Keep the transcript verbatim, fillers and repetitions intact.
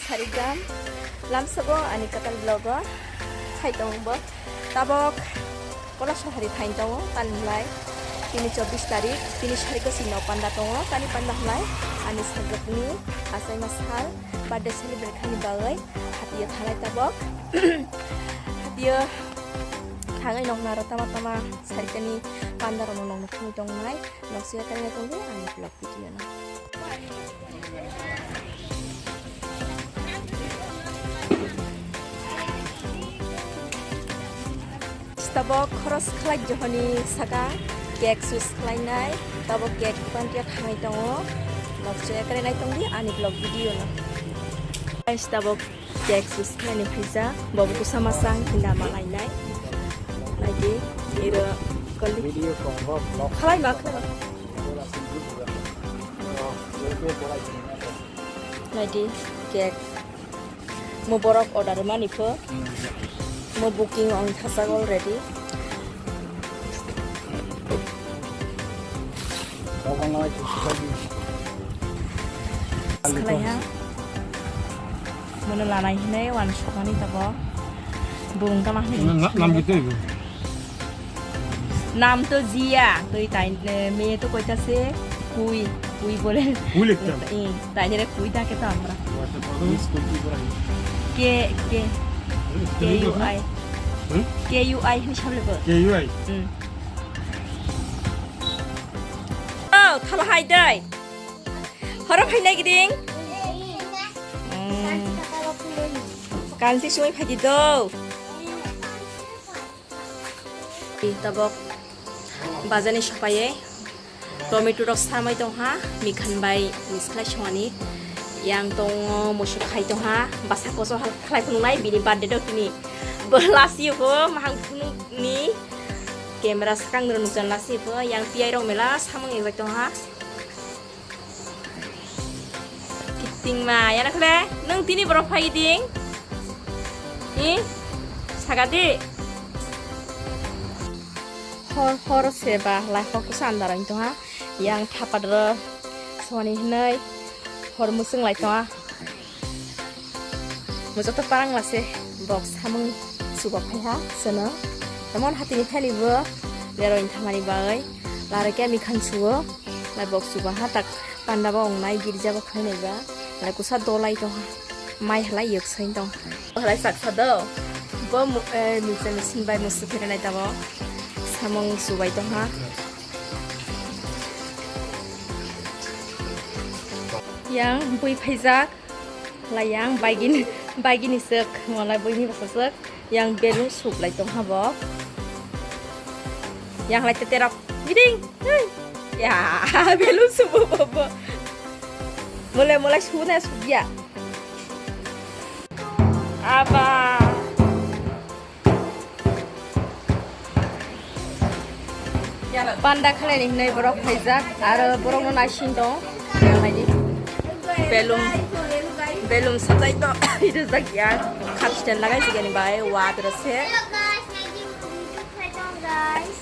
Sarikjam, lamsogo ani kwtal vlog o sai tongo bo. Tabok Kolasahari thain tongo, tani hwnlai tini chobbish tarik, tini sariko sino panda tongo, tani panda hwnlai ani sajwkni achaima sal birthday celebrate khaini bagwi hatio thanai tabok. Hatio thangwi noknaro tama tama sarikani pandarokno nokno phunwi tongnai, nokse yakarina tongdi ani vlog. Tabok khoros khlai johoni saka cake sus khlainai, tabok cake pantia khangai tongo, nokse yakarina tongdi ani vlog video no. Guys, tabok cake sus khlaini phaisa, bobo kusa masang hinda malainai. Naidi, iro kali. Video kong vlog. Khalai ma, khalai ma. Naidi, cake. Mo borok order mani pho. Mo booking ong thajak already. Khalaiha. Mono lanai hinai wan sokmani tabo. Bung tama hinai. Nam gitu ibu. Nam to Jia, tui tai, eh, meye to koita se Kui, Kui bole. Kui likta. Eh, tai nere Kui ta ke to amra. Ke, ke. K U I. Hmm? K U I hin sable bo. K U I. Hmm. Oh, thala hai dai. Horo phainai giding. Hmm. Kansi sui phaidi do. Tabok bazani sopaye tomato rok samai tongha, mikhan bai miskhlai songani. Yang tongo musuk khai tongha, basa koso hal khlai phunuknai bini birthday rok tini. Bo lasi pho mahang phunukni camera sakang nukjan lasi pho, yang piyai rok mela samung ebai tongha. Kiting ma, yana khle, nung tini borok phai ding? Hi? Sagadi? Hor, hor se ba, lai hor kusa andar ang tongha. Yang thapat ro, soni hinai, hor musung lai tongha. Mo joto parang lase bok samung suba phaiha sono. Emon hatini thani bo leroi thamani bagwi laro khe mikhan suo. Lai bok suba ha tak panda bo wngnai girja bo khainai ba. Lai kusa dolai tongha. Mai halai yok sain tong. Halai saksa do. Bo mu-, eh, miksa misin bai musu pherenai tabo. Samung subai tongha. Yang bui phaijak. Lai yang baigini, baigini sek, malai buini bwsajwk. Yang belun suklai tongha bo. Yang lai teterok. Giding. Hey. Ya, belun subo bo bo. Mulai, mulai suna sugya. Aba. Panda khalai ni hinwi borok phaijak, aro borok no naising tong. Yang naidi. Belum, belum sajai to. Itu jak ya. Cup stand lagai sih gani bai, wa terus he. Hello guys, naidi YouTube channel guys.